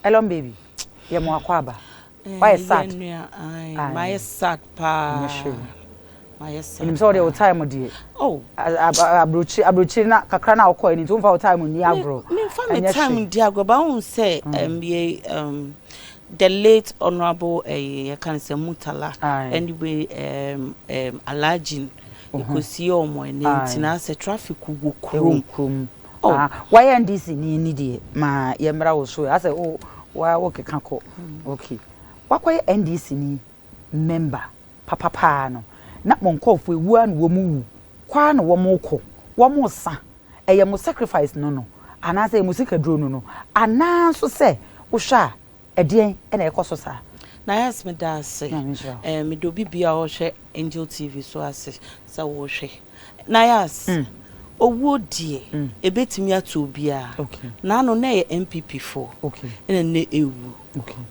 Elon baby, yɛ mo akɔ aba. Wayɛ sad. Mayɛ sad paa. Mayɛ sad. Nim sɛ wɔde wo time deɛ. Oh. Aburokyiri aburokyiri na kakra na wokɔ ɛni nti womfa wo time nni agorɔ. Memfa me time ndi agorɔ ba wohu sɛ yɛ the late Honourable ɛyɛ yɛka no sɛ Murtala anyway Alhaji ɛkɔsie wɔn ɛnɛ nti na asɛ traffic wɔ kurom. Kurom. Oh. Wayɛ NDC ni ni deɛ ma yɛmmra wo so asɛ wo wa wokeka kɔ. Okay. Wakɔyɛ NDC ni member papapaa no na mo nkɔɔfo ewu a na wɔn wu kwaa na wɔn kɔ wɔn sa, ɛyɛ mo sacrifice no anaasɛ ɛyɛ mo sikaduro no anaa nso sɛ wohwɛ a, ɛdeɛn ɛna ɛkɔ so saa? Na yes, meda ase. Mede obi bia a ɔhwɛ Angel TV so ase sɛ wɔhwɛ. Na yes, owuo deɛ, ebetumi ato obiara. Naano na ɛyɛ NPP foɔ ɛna ne ewu.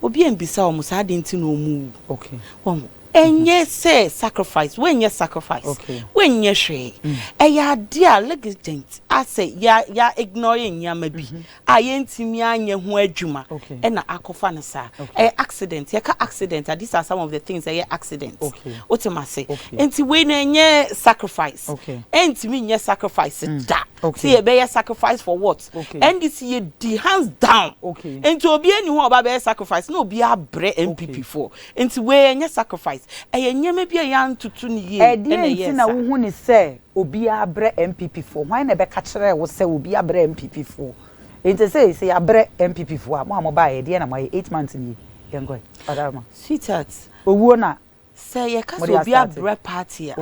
Obi mbisa wɔn saa de nti na wɔn wu. Wɔn ɛnyɛ sɛ sacrifice, wɔnyɛ sacrifice, wɔnyɛ hwee. Ɛyɛ adeɛ a negligent asɛ ya ignore nneɛma bi a yɛntumi anyɛ ho adwuma ɛna akɔfa no saa. Ɛyɛ accident. Yɛka accident a, these are some of the things ɛyɛ accident. Wote ma se nti wei na ɛnyɛ sacrifice. Ɛntumi nyɛ sacrifice da. Sɛ yɛbɛyɛ sacrifice for what? NDC yɛ di hands down. Nti obi ani hɔ a ɔba bɛyɛ sacrifice na obi abrɛ NPP foɔ. Nti wei ɛnyɛ sacrifice, ɛyɛ nneɛma bi a yɛantoto ne yie. Ɛdeɛ ɛna nti ɛyɛ na saa. Wohu ne sɛ obi abrɛ NPP foɔ, hwan na ɛbɛka kyerɛ wo sɛ obi abrɛ NPP foɔ? Nti sɛ yɛabrɛ NPP foɔ a, mo a mobaeɛ, deɛ na moayɛ 8 months nie? Yɛnkɔ ɔdaroma. Sweetheart. Owuo na sɛ yɛka mode sɛ obi astart. Abrɛ party a,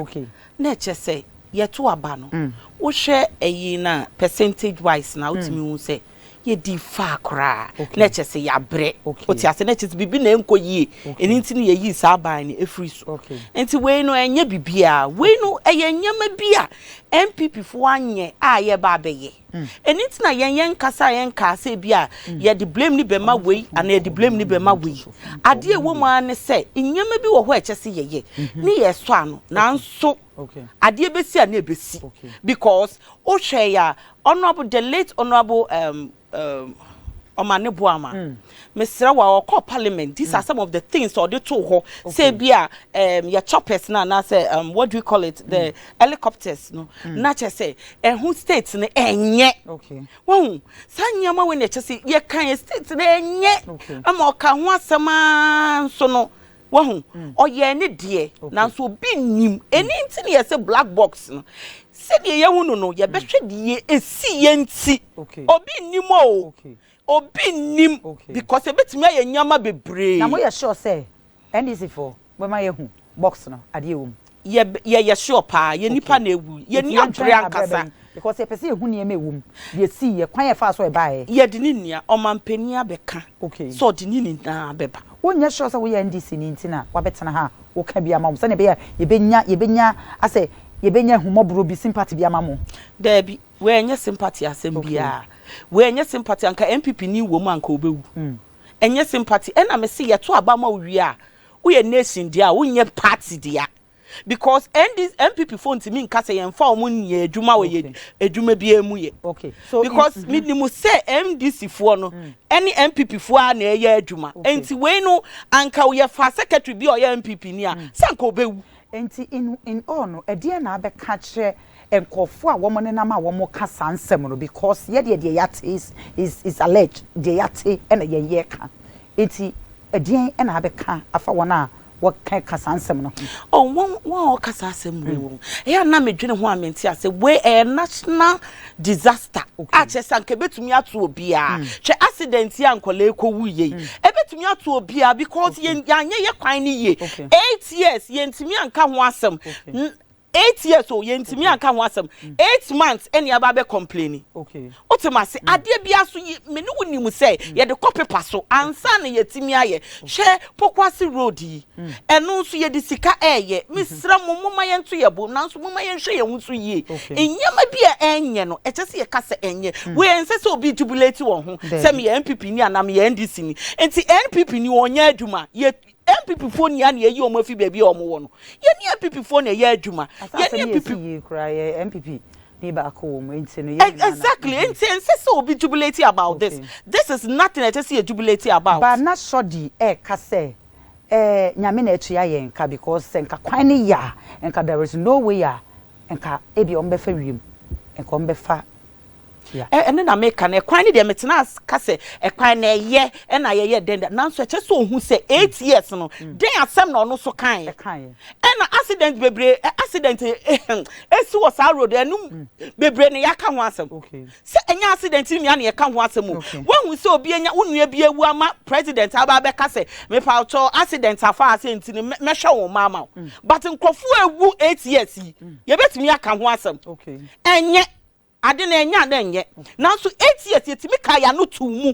na ɛkyɛ sɛ yɛto aba no, wohwɛ ɛyi na percentage wise na wotumi hu sɛ yɛdi fa koraa na ɛkyɛ sɛ yɛabrɛ. Wote ase? Na ɛkyɛ sɛ biribi na ɛnkɔ yie, ɛno nti no yɛyii saa ban no ɛfiri so. Nti wei no ɛnyɛ biribiaa, wei no ɛyɛ nneɛma bi a NPP foɔ anyɛ a yɛba abɛyɛ. Ɛno nti na yɛn yɛn kasa a yɛnkaa sɛ bi a yɛde blame ni bɛma wei anaa yɛde blame ni bɛma wei. Adeɛ ɛwɔ mu ara ne sɛ nneɛma bi wɔ hɔ a ɛkyɛ sɛ yɛyɛ ne yɛsɔ ano, nanso adeɛ bɛsi a na ɛbɛsi because wohwɛ yɛ a, honourable, the late Honourable Ɔmane Boama, mesrɛ wa, ɔkɔ parliament, these are some of the things ɔde to hɔ sɛ bi a yɛ choppers na anaasɛ what do you call it, the helicopters no, na kyerɛ sɛ ɛho state no ɛnyɛ. Wahu saa nneɛma wei na ɛkyɛ sɛ yɛka yɛ state no ɛnyɛ ama ɔka ho asɛm aa nso no, wahu ɔyɛ ne deɛ, nanso obi nim ɛni nti ne yɛsɛ black box no sɛdeɛ yɛhu no, yɛbɛhwɛ deɛ esi yɛn ti. Obi nim o. Obi nim because ebetumi ayɛ nneɛma bebree. Na moyɛ sure sɛ NDC foɔ bɛma yɛhu box no adeɛ wɔ mu? Yɛ yɛyɛ sure paa. Yɛ nipa na ewu, yɛ ni abere ankasa. Because yɛpɛ sɛ yɛhu nneɛma ɛwɔ mu, deɛ sii yɛ kwan yɛ fa so ɛbaeɛ. Yɛde ne nua ɔmampanin abɛka sɛ ɔde ne nyinaa bɛba. Wonyɛ sure sɛ woyɛ NDC ni nti na wabɛtena ha a woka bi ama wo sɛnea ɛbɛyɛ a yɛbɛnya asɛ yɛbɛnya ahummɔborɔ bi, sympathy bi ama mo? Daabi, wei ɛnyɛ sympathy asɛm biara. Wei ɛnyɛ sympathy. Anka NPP ni wɔ mu anka obɛwu. Ɛnyɛ sympathy. Ɛna me se yɛto aba ma wo wie a, woyɛ nation deɛ a, wonyɛ party deɛ, because ND NPP fo ntumi nka sɛ yɛmfa wɔn nyɛ adwuma wɔ yɛ adwuma biara mu yɛ so because minim sɛ NDC foɔ no ɛne NPP foɔ a na ɛyɛ adwuma. Nti wei no anka yɛfa secretary bi a ɔyɛ NPP ni a, sɛ anka ɔbɛwu. Nti in all no, ɛdeɛ na abɛka kyerɛ nkɔfoɔ a wɔn nenam a wɔn ka saa nsɛm no? Because yɛdeɛ deɛ yɛate is alleged, deɛ yɛate ɛna yɛn yɛ ka. Nti ɛdeɛn ɛna abɛka afa wɔn a wɔka ka saa nsɛm no ho? Oh, wɔn a wɔka saa asɛm wei wɔn ɛyɛ a na medwene ho a mente ase. Wei ɛyɛ national disaster a kyerɛ sɛ anka ebetumi ato obiara. Hwɛ, accident yi a nkɔla ekɔwu yie yi, ebetumi ato obiara because yɛn yɛanyɛ yɛ kwan no yie. 8 years yɛntumi anka ho asɛm. 8 years o, yɛntumi anka ho asɛm. 8 months ɛne aba abɛ complain. Wote ma se adeɛ bi aso yi, me ne wo nim sɛ yɛde kɔ paper so ansa na yɛtumi ayɛ. Hwɛ Pokuase road yi, ɛno nso yɛde sika ɛɛyɛ. Mesrɛ mo, momma yɛnto yɛ bo, nanso momma yɛnhwɛ yɛn ho so yie. Nneɛma bi a ɛnyɛ no, ɛkyɛ sɛ yɛka sɛ ɛnyɛ. Wei ɛnsɛ sɛ obi jubilate wɔn ho sɛ meyɛ NPP ni anaa meyɛ NDC ni. Nti NPP ni wɔnyɛ adwuma yɛ NPP foɔ nia na yɛyi wɔn afi baabi a wɔn wɔ no. Yɛne NPP foɔ na ɛyɛ adwuma. Asase yɛne ne NPP yɛsi yie koraa yɛ NPP. Ni baako wɔ mu nti no yɛn nyinaa na. Exactly nti ɛnsɛ sɛ obi jubilate about this this is nothing a ɛsɛ sɛ yɛ jubilate about. But na Sɔdi ɛɛka sɛ ɛɛ Nyame na atua yɛn ka because sɛ nka kwan no yɛ a nka there is no way a nka ebia wɔn bɛfa wiem nka wɔn bɛfa ya. Ɛno na meka no ɛkwan no deɛ metena ase ka sɛ ɛkwan no ɛyɛ ɛna yɛyɛ dɛn dɛn nanso ɛkyɛ sɛ ohu sɛ 8 years no dɛn asɛm na ɔno nso kae ɛna accident bebree accident esi wɔ saa road ɛno bebree na yɛaka ho asɛm sɛ ɛnyɛ accident nua na yɛka ho asɛm o wahu sɛ obi anya wo nua bi awu ama president aba abɛka sɛ mepa accident afa ase nti no mɛhwɛ wɔn mma ama wo but nkurɔfoɔ ewu 8 years yi yɛbɛtumi aka ho asɛm ɛnyɛ Ade no ɛnyɛ a na ɛnyɛ. Nanso 8 years yɛtumi kaa yɛn ano too mu.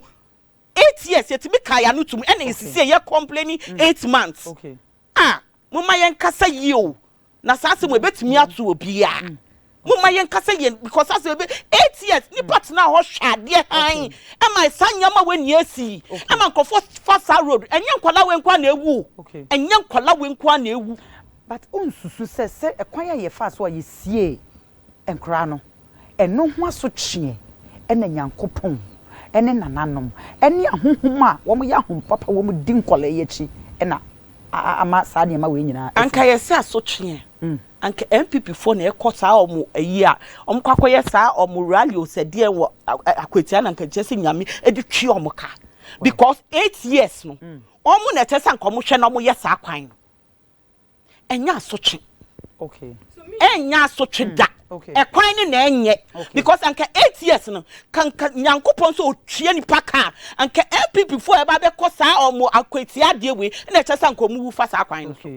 8 years yɛtumi kaa yɛn ano too mu ɛna esisi yɛ complaining 8 months. Ah, momma yɛn kasa yie o. Na saa asɛm ebetumi ato obiara. Momma yɛn kasa yie because asɛm ebe 8 years nipa tena hɔ hwɛ adeɛ hann ɛma saa nneɛma wɔ ni esi ɛma nkurɔfoɔ fa saa road. Ɛnyɛ nkwadaa wɔ nkoa na ewu o. Ɛnyɛ nkwadaa wɔ nkoa na ewu. But onsusu sɛ ɛkwan a yɛfa so a yɛsie nkoraa no, ɛno ho asotweɛ ɛna Nyankopɔn ɛne nananom ɛne ahonhom a wɔn yɛ ahom papa wɔn di nkɔlaa yi akyi ɛna ama saa nneɛma wei nyinaa asi. Anka yɛsɛ asotweɛ, anka NPP foɔ na ɛkɔ saa ɔmo ayi a ɔmo kɔ akɔyɛ saa ɔmo rally o sɛ deɛn wɔ Akwatia na anka nkyerɛ sɛ Nyame ɛde twi ɔmo ka because 8 years no ɔmo na ɛkyɛ sɛ anka ɔmo hwɛ na ɔmo yɛ saa kwan no. Ɛnyɛ asotwe, ɛnyɛ asotwe da. Ɛkwan ne na ɛnyɛ because anka 8 years no kanka Nyankopɔn nso otua nipa ka anka NPP foɔ ɛba bɛkɔ saa ɔmo Akwatia adeɛ wei ɛna ɛkyɛ sɛ anka ɔmo wu fa saa kwan no so.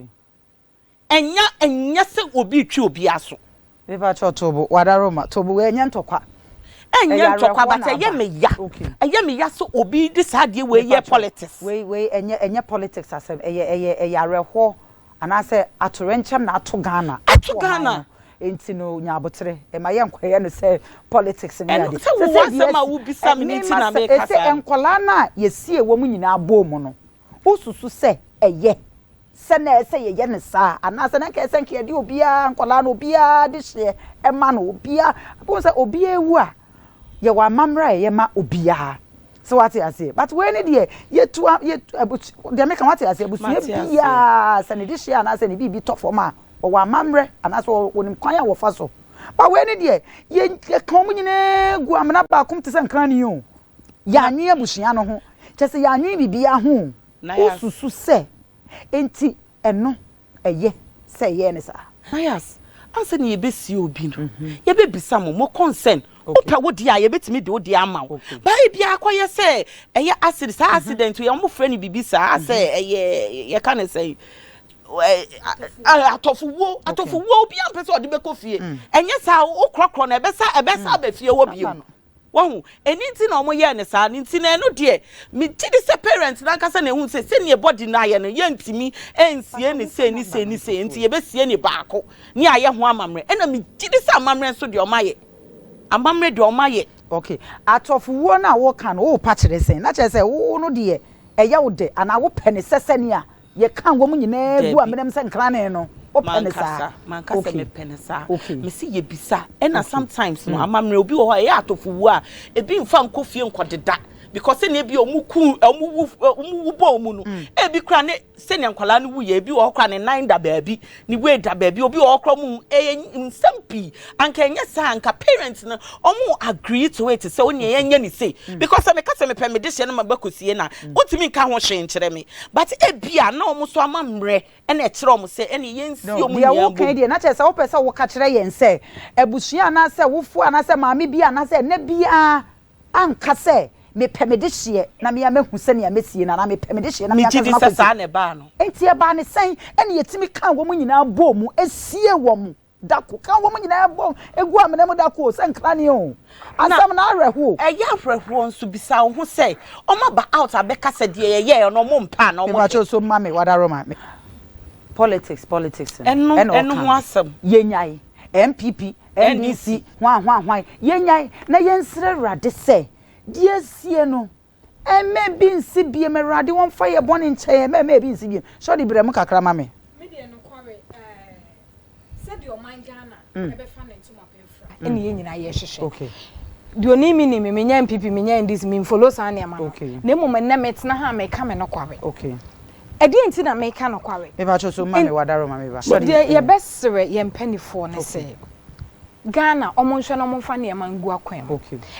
Ɛnyɛ sɛ obi twi obi aso. Nipa kyɛ tobo wadaroma tobo wei ɛnyɛ ntɔkwa. Ɛnyɛ ntɔkwa, but ɛyɛ me ya, ɛyɛ me ya sɛ obi de saa adeɛ wei yɛ politics. Wei ɛnyɛ politics asɛm, ɛyɛ awerɛhoɔ anaasɛ atorɛnkyɛm na ato Ghana. Ato Ghana. Nti no nyaabotere ɛma yɛ nkɔyɛ no sɛ politics ne ade. Sɛ wo asɛm a wobisa me ne ti na meka saa. Ɛsɛ nkɔlaa no a yɛsie wɔ mu nyinaa bɔɔ mu no, wosusu sɛ ɛyɛ sɛ na ɛsɛ yɛyɛ ne saa anaasɛ na nka ɛsɛ nka yɛde obiara nkɔlaa no obiara de hyeɛ ɛma no obiara abɔn sɛ obiara ewu a yɛwɔ amammerɛ a ɛyɛ ma obiara sɛ wate aseɛ? But wei ne deɛ yɛtu yɛtu abusu deɛ meka, wate aseɛ? Abusua biara sɛ ne de hyeɛ anaasɛ ne biribi tɔ fam a, wɔwɔ amammerɛ anaasɛ wɔnim kwan a wɔfa so. But wei ne deɛ yɛ yɛka wɔn nyinaa gu amena baako te sɛ nkran ni o. Yɛanwe abusua no ho kyɛ sɛ yɛanwe biribiara ho. Wosusu sɛ nti ɛno ɛyɛ sɛ ɛyɛ ne saa? Nayas, ansa ne yɛbɛsie obi no, yɛbɛbisa mo concern. Wopɛ wo deɛ a, yɛbɛtumi de wo deɛ ama wo. Baa bi akɔyɛ sɛ ɛyɛ accident, saa accident yɛ ɔmo frɛ no biribi saa sɛ ɛyɛ yɛka ne sɛ atɔfowuo. Atɔfowuo, obi ampɛ sɛ ɔde bɛkɔ fie. Ɛnyɛ saa wokorɔkorɔ no ɛbɛsa aba fie hɔ bio. Wahu ɛni nti na ɔmo yɛɛ ne saa ne nti na ɛno deɛ megye di sɛ parents n'ankasa na ehu sɛ sɛnea body no ayɛ no, yɛntumi ɛnsie ne sei ne sei ne sei, nti yɛbɛsie ne baako ne ayɛ ho amammerɛ. Ɛna megye di sɛ amammerɛ nso deɛ ɔmo ayɛ, amammerɛ deɛ ɔmo ayɛ. Okay, atɔfowuo no a woka no, wopa kyerɛ sɛn? Na kyerɛ sɛ wo no deɛ ɛyɛ wo de anaa wopɛ ne sɛ sɛnea yɛka wɔn nyinaa gu amenam sɛ nkrane no, wopɛ ne saa? Mankasa mepɛ ne saa. Mesi yɛbisa ɛna sometimes no amammerɛ obi wɔ hɔ a ɛyɛ atɔfowuo a ebi nfa nkɔ fie nkɔdeda because sɛnea ebi ɔmo ku ɔmo wu bɔ ɔmo no, ebi kora ne sɛnea nkwadaa no wu yɛ, ebi wɔ hɔ kora ne nan da baabi, ne wei da baabi, obi wɔ hɔ kora ɔmo ɛyɛ nsɛm pii. Anka ɛnyɛ saa, anka parents no ɔmo agree to it sɛ ɔnea yɛnyɛ ne sei because sɛ meka sɛ mepɛ me de hyɛ no ma bɛkɔ sie na wotumi nka ho hwee nkyerɛ me, but ebia na ɔmo so ama mmerɛ ɛna ɛkyerɛ ɔmo sɛ ɛna yɛnsi ɔmo nyinaa bom. Deɛ woka deɛ na kyerɛ sɛ wopɛ sɛ woka kyerɛ yɛn sɛ abusua anaasɛ wofoɔ anaasɛ maame bi anaasɛ ɛnɛ biara anka sɛ mepɛ me de hyeɛ na mea mahu sɛnea mɛsie no anaa mepɛ me de hyeɛ na mea Megye di sɛ saa na ɛbaa no. Nti ɛbaa ne sɛn ɛne yɛtumi ka wɔn nyinaa bɔɔ mu esie wɔn dako, ka wɔn nyinaa bɔ egu amena mu dako sɛ nkrane o? Asɛm na awerɛhoɔ. Ɛyɛ awerɛhoɔ nso. Bisa wo ho sɛ ɔmo aba out abɛka sɛ deɛ yɛyɛ ɔno ɔmo mpa na ɔmo pɛ. So ma me wadaroma politics politics. Ɛno ho asɛm. Yɛnyae NPP, NDC, hwan hwan hwan, yɛnyae na yɛnsrɛ Awurade sɛ deɛ sie no ɛmɛ bi nsi biem. Awurade wɔmfa yɛ bɔne nkyɛn, ɛmɛ bi nsi biem. Sɔde brɛ mu kakra ma me. Me deɛ, nokware, sɛdeɛ ɔman Ghana ɛbɛfa ne ntoma pɛmfra. ɛna yɛn nyinaa yɛhwehwɛ. Deɛ onim me nim me, menyɛ NPP, menyɛ NDC, memfollow saa nneɛma no. Na mmom ɛnnɛ metena ha a meka me nokware. Ɛdeɛn nti na meka nokware? Mepakyɛw so ma me wadaro ma me ba. Deɛ yɛbɛsrɛ yɛn mpaninfoɔ ne sɛ, Ghana ɔmo nhwɛ na ɔmo nfa nneɛma ngu akwan mu.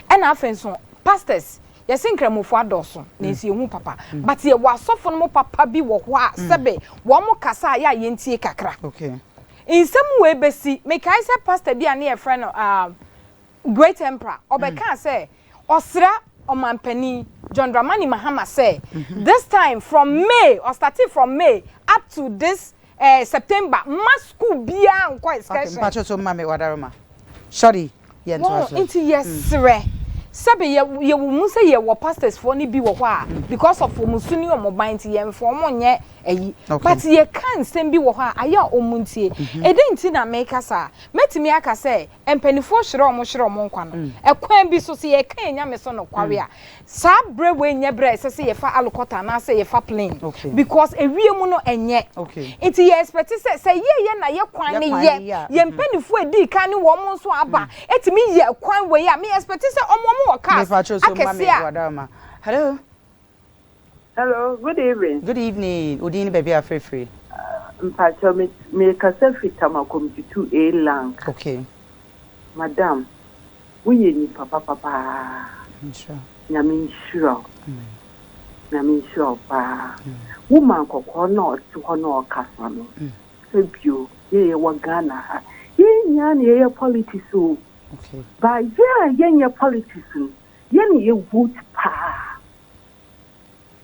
Ɛna afei nso pastors, yɛse nkramofoɔ adɔɔso nanso yɛhu papa. But yɛwɔ asɔfo no mu papa bi wɔ hɔ a sɛbe wɔn kasa a yɛ a yɛntie kakra. Nsɛm wei bɛsi, mekae sɛ pastor bi a ne yɛfrɛ no ah, Great Emperor, ɔbɛkaa sɛ ɔsrɛ Ɔmanpanin John Dramani Mahama sɛ this time from May, ɔstartee from May up to this eh, September, mma school biara nkɔ Okay, excursion. mpakyɛw so mma me wadaroma. Sorry, yɛntoa Wɔn so. nti yɛsrɛ sɛbe yɛ yɛwɔ mu sɛ yɛwɔ pastors foɔ no bi wɔ hɔ a because of wɔn su ne wɔn ban nti yɛnfa wɔn nyɛ ayi but yɛka nsɛm bi wɔ hɔ a ayɛ a wɔn ntie. Ɛdɛn nti na meka saa? Mɛtumi aka sɛ Mpaninfoɔ hyerɛ wɔn hyerɛ wɔn nkwa no. Ɛkwan bi so, sɛ yɛreka yɛn nyamesom nokware a, saa berɛ wei nyɛ berɛ a ɛsɛ sɛ yɛfa alukɔta anaasɛ yɛfa plane because ewiem no ɛnyɛ. Nti yɛ expect sɛ, sɛ yɛyɛ na yɛ kwan no yɛ, yɛn mpaninfoɔ a ɛdii kan ne wɔn nso a aba tumi yɛ kwan wei a, me expect sɛ wɔn wɔn wɔ cars akɛseɛ a. Hello. Hello, good evening. Good evening. Wo din ne baabi a wofrɛ firi? Mpakyɛw me me kasa firi Tama Community 2A Lang. Okay. Madam, wo yɛ nipa papa paa. Nhyira. Nyame nhyira wo. Amen. Nyame nhyira wo paa. Wo man kɔkɔɔ na ɔte hɔ na ɔkasa no. Sɛ bio, yɛ yɛ wɔ Ghana ha. Yɛn nyinaa na yɛyɛ politics o. Okay. But yɛ a yɛnyɛ politics no, yɛn na yɛ vote paa.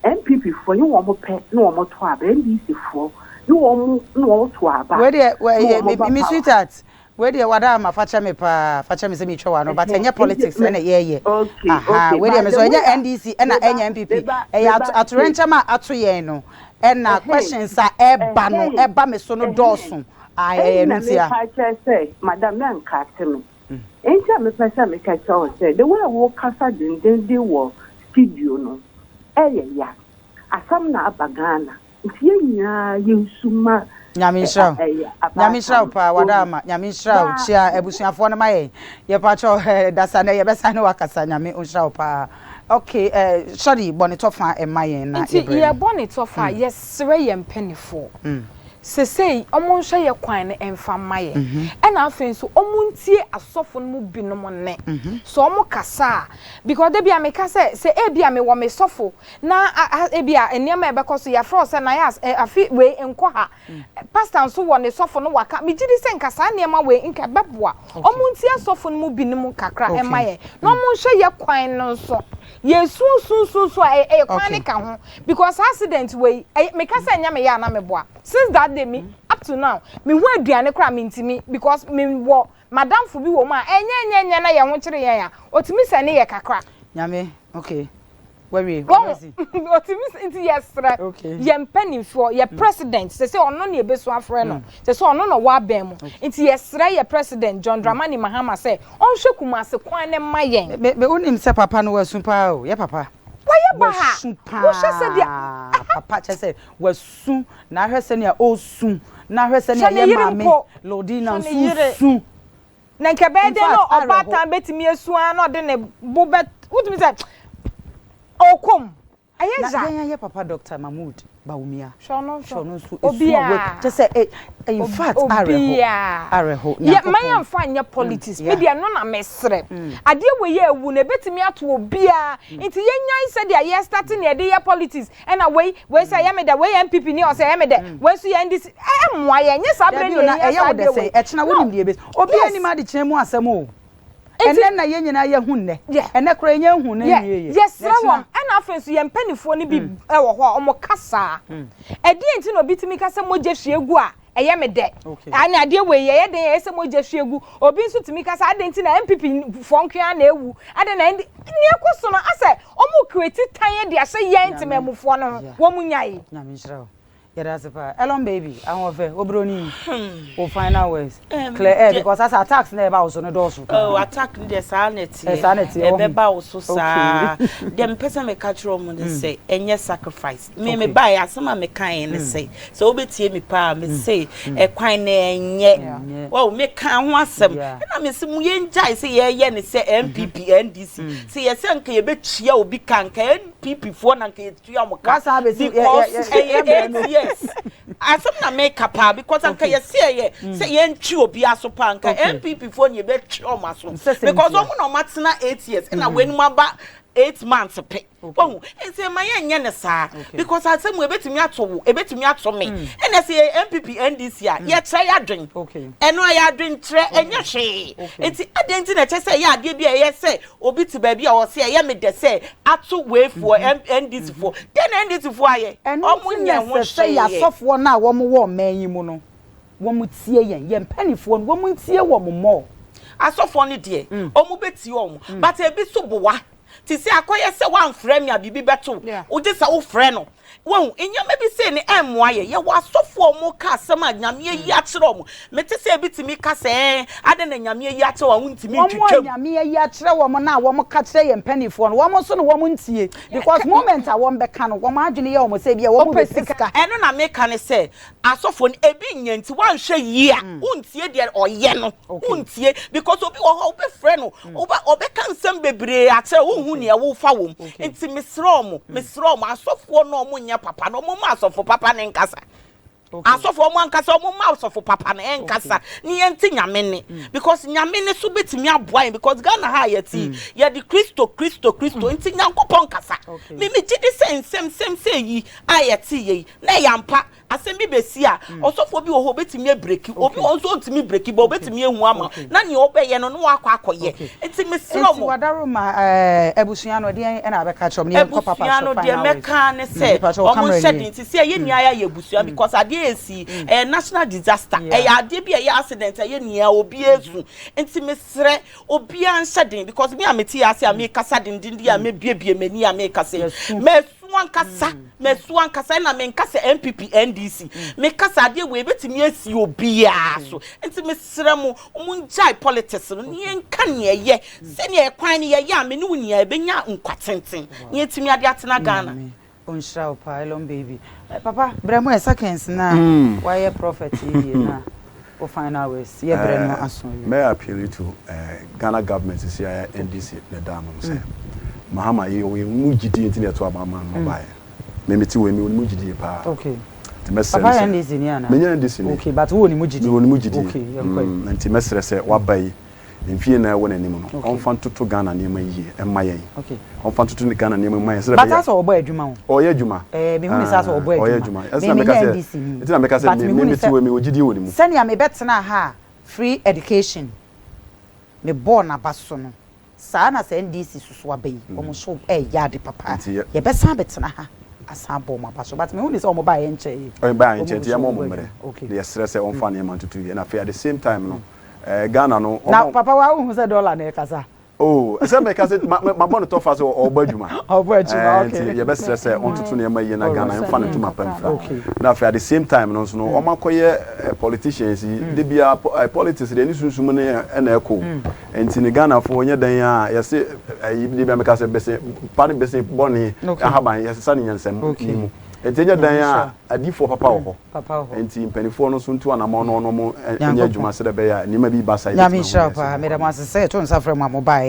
NPP foɔ nye wɔn pɛ na wɔn to aba, NDC foɔ nye wɔn na wɔn to aba Wei deɛ na wɛ wɔn ba me power. sweetheart wei deɛ wada ama fakyɛ me paa fakyɛ me sɛ metwa w'ano but Ɛhɛn ɛnyɛ nti politics me ɛna yɛyɛ okay aha okay wei deɛ but me the so way ɛnyɛ a NDC ɛna meba ɛnyɛ NPP meba ɛyɛ meba ato tie atoyerɛnkyɛm a ato yɛn no ɛna ɛhɛn questions a ɛba no ɛhɛn ɛba me so no ɛhɛn dɔɔso ae ɛyɛ ɛna ɛno ntia. mepa kyerɛ sɛ madam mɛnkate me nti a mepɛ sɛ meka kyerɛ wo sɛ the way a wokasa dendenden wɔ studio no ɛyɛ ya. Asɛm na aba Ghana nti yɛn nyinaa yɛnsu ma Nyame nhyira wo. ɛyɛ Nyame nhyira abaatan wo no. paa wada Wohu? ama. Nyame nhyira wo. Ba Kyia abusuafoɔ no ma yɛn. Yɛpakyɛw eh dasa nɛ yɛbɛsan ne wo akasa. Nyame nhyira wo paa. Okay eh Shorty bɔ ne tɔfa ma yɛn na Nti yɛbrɛ no. yɛbɔ ne tɔfa a, yɛsrɛ yɛn mpaninfoɔ sesei ɔmo nhwɛ yɛ kwan no mfa mma yɛn. Ɛna afei nso ɔmo ntie asɔfo no mu binom nne. Sɛ ɔmo kasa a, because da bi a meka sɛ, sɛ ebia mewɔ me sɔfo Na ebia nneɛma a ɛbɛkɔ so, yɛafrɛ wo sɛ Nayas, eh, afe wei nkɔ ha. Pastor nso wɔ ne sɔfo no waka. Megye di sɛ nka saa nneɛma wei nka ɛbɛboa. Wɔn ntie asɔfo no mu binom kakra mma yɛn. Na wɔn nhwɛ yɛ kwan no nso. Yɛsu su su su a, ɛyɛ, ɛyɛ kwan no ka ho. Because saa accident wei, ɛyɛ, meka sɛ ɛnyɛ me ya a na meboa. Since that day, me, up to now, mehu aduane koraa a mentumi because mewɔ M'adamfo bi wɔ mu a, ɛnyɛ ɛnyɛ ɛnyɛ na yɛn ho kyere yɛn a, otumi sɛne yɛ kakra. Nyame, okay, wawie, Wahu? wasi. Otumi sɛ, nti yɛsrɛ Okay. yɛn mpanimfoɔ, yɛ president, sese ɔno na yɛbɛsu afrɛ no, sese ɔno na ɔwɔ abɛn mu, nti yɛsrɛ yɛ president John Dramani Mahama sɛ ɔnhwɛ Kumasi kwan no mma yɛn. Me, me, wonim sɛ papa no wasu paa o, yɛ papa. Wayɛ baha, Wasu wohwɛ sɛdeɛ, paa, papa kyerɛ sɛ wasu, na ahwɛ sɛnea ɔresu, na ahwɛ sɛnea hwɛ ne yɛ yere maame mpo, Lordina hwɛ ne nso yere. resu. Na nka ɛbɛyɛ In dɛn na fact, awerɛho. ɔbaatan bɛtumi asu ara na ɔde ne bo bɛ, wotumi sɛ ɔkɔ mu. Ɛyɛ Na ya. yɛn ayɛ papa Doctor Mahmood Bawumia. Hwɛ ɔno Hwɛ nso. ɔno nso esu a wɔ Obiara. kyɛ sɛ eh, in fact awerɛho. Obiara. Awerɛho. Yɛ mma Nyankopɔn. yɛmfa nyɛ politics. Me Yeah. deɛ ɛno na mesrɛ. Adeɛ wei yɛ awu no ɛbɛtumi ato obiara. Nti yɛnyae sɛdeɛ yɛ start na yɛde yɛ politics. Ɛna wei, wei sɛ ɛyɛ me dɛ, wei yɛ NPP ni ɔsɛ ɛyɛ me dɛ, wei nso yɛ NDC. Ɛmmoa yɛn. Nyɛ saa berɛ Dabi na o, na yɛhia ɛyɛ saa wo dɛ adeɛ sɛn? wei. Ɛkyena No. wonim deɛ ɛbɛsi. Obiara Yes. nnim adekyena mu asɛm o. Nti. Ɛnnɛ na yɛn nyinaa yɛahu nnɛ. Yeah. Ɛnnɛ koraa yɛnnya nhuu no Yeah. nwieeɛ. Na Yɛsrɛ ɛkyena. wɔn. Ɛna afei nso yɛn mpanimfoɔ no bi wɔ hɔ a wɔka saa. Ɛdeɛn nti na obi tumi ka sɛ mogya hwie gu a ɛyɛ me dɛ? Okay. Ɛne adeɛ wei ɛyɛ den ɛyɛ sɛ mogya hwie gu. Obi nso tumi ka sɛ adɛn nti na NPP foɔ nko ara na ɛwu? Adɛn na ND Nea ɛkɔ so no asɛ wɔn create tan de ahyɛ yɛn Nyame. temanmufoɔ no ho. Yeah. Wɔn nyae. Nyame nhyira wo. Yɛda ase paa. Elon baby, ahoɔfɛ, obroni, wo final words. Clear air because asa attacks na ɛba wo so no dɔɔso paa. Oh, attack no deɛ saa na ɛteɛ. Eh, saa na ɛteɛ. Ɛbɛba wo so saa. Deɛ mepɛ sɛ meka kyerɛ wɔn ne sɛ, ɛnyɛ sacrifice. Me me baeɛ asɛm a mekaeɛ ne sɛ, sɛ wobɛtie me paa, me se ɛkwan no ɛnyɛ. Wɔn meka ho asɛm. Ɛna me se mo yɛngyae sɛ yɛyɛ ne sɛ NPP, NDC. Sɛ yɛsɛ nka yɛbɛtua obi ka nka NPP foɔ na nka yɛtua wɔn ka. Because ɛyɛ 8 years. Asɛm na meka paa because anka yɛsɛ ɛyɛ sɛ yɛntwi obi aso paa nka NPP foɔ ne yɛbɛtwi wɔn aso. Because wɔn na wɔn atena 8 years ɛna wɔn anim aba 8 months pɛ. Wɔn nti ɛma yɛnyɛ ne saa because asɛm wo ebetumi ato wo, ebetumi ato me. Ɛna sɛ yɛ NPP, NDC a, yɛkyerɛ yɛ adwen. Ɛno a yɛ adwen kyerɛ ɛnyɛ hwee. Nti adeɛ nti na ɛkyɛ sɛ ɛyɛ adeɛ bi a ɛyɛ sɛ obi te baabi a ɔsɛ ɛyɛ me dɛ sɛ ato weifoɔ NDC foɔ. Deɛ na NDC foɔ ayɛ? Ɛno Ɔmo nti na nyɛ ho ɛsɛ sɛ hwee. yɛ asɔfoɔ no a wɔn wɔ ɔman yi mu no, wɔn tie yɛn, yɛn mpanimfoɔ no, wɔn ntie wɔn mmɔ. Asɔfoɔ no deɛ, ɔmo bɛtie ɔmo, but ebi so boa te sɛ akɔyɛ sɛ woamfrɛ me a biribi bɛto wogye sɛ wofrɛ no wɔn nneɛma bi sei ne ɛmmoa yɛ. Yɛwɔ asɔfoɔ a ɔmo ka asɛm a Nyame ayi akyerɛ ɔmo. Mete sɛ ebi tumi ka sɛ ɛɛ ade na Nyame ayi akyerɛ wɔn a wontumi Wɔn a ntwitwam. Nyame ayi akyerɛ wɔn na wɔn ka kyerɛ yɛn mpanimfoɔ no, wɔn nso na wɔn ntie because moment a wɔn bɛka no, wɔn adwene yɛ wɔn sɛ ebi a wɔn bɛ sika. Ɛno na meka ne sɛ asɔfoɔ no ebi nyɛ nti woanhwɛ yie a wontie deɛ ɔyɛ no, wontie because obi wɔ hɔ a wobɛfrɛ no, ɔbɛka nsɛm bebree akyerɛ wonhu nea wofa wɔ mu. Nti mesrɛ ɔmo, mesrɛ ɔmo, asɔfoɔ no ɔmo nyɛ papa no, ɔmo ma asɔfo papa ne nkasa. Asɔfo ɔmo ankasa ɔmo ma asɔfo papa no ɛnkasa ne yɛnte Nyame ne because Nyame ne so bɛtumi aboa yɛn because Ghana ha a yɛte yi, yɛde Kristo, Kristo, Kristo nti Nyankopɔn kasa. Mimi gye di sɛ nsɛm sɛm sɛ yi a yɛte yɛ yi na ɛyɛ ampa. Asɛm bi bɛsi a, ɔsɔfoɔ bi wɔ hɔ obɛtumi abreak, obi wɔ nso ɔntumi break bɛ obɛtumi ehu ama na nea ɔbɛyɛ no na wakɔ akɔyɛ. Nti mesrɛ Nti mo. Wadaro ma ɛɛ abusua no deɛ ɛna abɛka kyerɛ wɔn ne yɛn kɔ papa Abusua so no deɛ final words. Mɛka ne sɛ Mepa kyɛw, ɔmo camera nhyɛ nie. den ti sɛ ɛyɛ nyinaa yɛ abusua because adeɛ esi ɛyɛ national disaster, ɛyɛ adeɛ bi a ɛyɛ accident, ɛyɛ nea obi esu. Nti mesrɛ obiara nhyɛ den because me a mete ase a mekasa dendenden a mebiebie m'ani a mekasa yi, mɛsu ankasa, mɛsu ankasa. Ɛna menka sɛ NPP, NDC, mekasa adeɛ wei ebetumi esi obiara so. Nti mesrɛ mo, mo ngyae politics no ne yɛnka nea ɛyɛ sɛnea ɛkwan no yɛyɛ a me ne wo nyinaa ebenya nkwa tenten ne yɛtumi ade atena Ghana. Nyame ɔnhyira wo paa, Elon baby. Papa, brɛ mu ɛ seconds na wayɛ prophet yi deɛ na wo final words yɛ brɛ no aso yi. May appeal to Ghana government sisi a NDC ne da no sɛ Mahama yi ɔwɔ mu gyidie nti na ɛto aba ama no baeɛ. Me mete wɔ mi wɔ ne mu gyidie paa. Nti mɛsrɛ Papa no yɛ sɛ NDC ni ana? Menyɛ NDC ni. Okay, but wo wɔ ne mu gyidie. Mewɔ ne mu gyidie. Okay, yɛnkɔ yi. Nti mɛsrɛ sɛ waba yi mfie na ɛwɔ n'anim no, ɔmfa ntoto Ghana nneɛma yie ɛmma yɛn. Ɔmfa ntoto Ghana nneɛma mma yɛn sɛdeɛ But ɛbɛyɛ asɛ ɔbɔ adwuma o. Ɔyɛ adwuma. Mehu ne sɛ asɛ ɔbɔ Ɔyɛ adwuma. adwuma. Ɛsɛ Me na meka menyɛ sɛ NDC ni. Nti na meka sɛ But me mehu me ne mete sɛ wɔ mi wɔ gyidie wɔ ne mu. Sɛnea mebɛtena ha a free education mebɔɔ n'aba so no saa na sɛ NDC soso aba yi, wɔn nso ɛyɛ ade papa. Nti yɛbɛsan bɛtena ha asan abɔ wɔn aba so, but mehu ne sɛ wɔn baa yɛn nkyɛn yi. Ɔyɛ baa Wɔn nkyɛn nti nso yɛma wɔn ɔmo bɔ mmerɛ adwuma. Na yɛsrɛ sɛ ɔmfa nneɛma ntoto yie na afei at the same time no Ghana no Na ɔmo papa wa wohu sɛ dollar na ɛkasa. Oh, ɛsɛ mɛka sɛ mabɔ ne tɔfa sɛ ɔbɔ adwuma. Ɔbɔ adwuma. Nti yɛbɛsrɛ sɛ ɔntoto nneɛma yie na Ghana yɛmfa ne ntoma pa mfira. Na afei at the same time no nso no ɔmo akɔyɛ politicians yi de bia politics deɛ ne sunsum ne ɛna ɛkɔ. Nti ne Ghanafoɔ nyɛ dan a yɛse ɛyi de bia mɛka sɛ bɛsɛ pa ne bɛsɛ bɔne ahaban yɛsesa ne nyansam ne mu. Nti ɛnyɛ dan a adiifoɔ papa wɔ hɔ. Papa wɔ hɔ. Nti mpanimfoɔ no nso ntu anammɔn no ɔno ɔmo nyɛ adwuma sɛdeɛ ɛbɛyɛ a nneɛma bi ba saa Nyame yɛbɛtumi nhyira ahu wo paa. deɛ ɛsɛ. Meda mo ase sɛ yɛto nsa frɛ mo a mobaeɛ.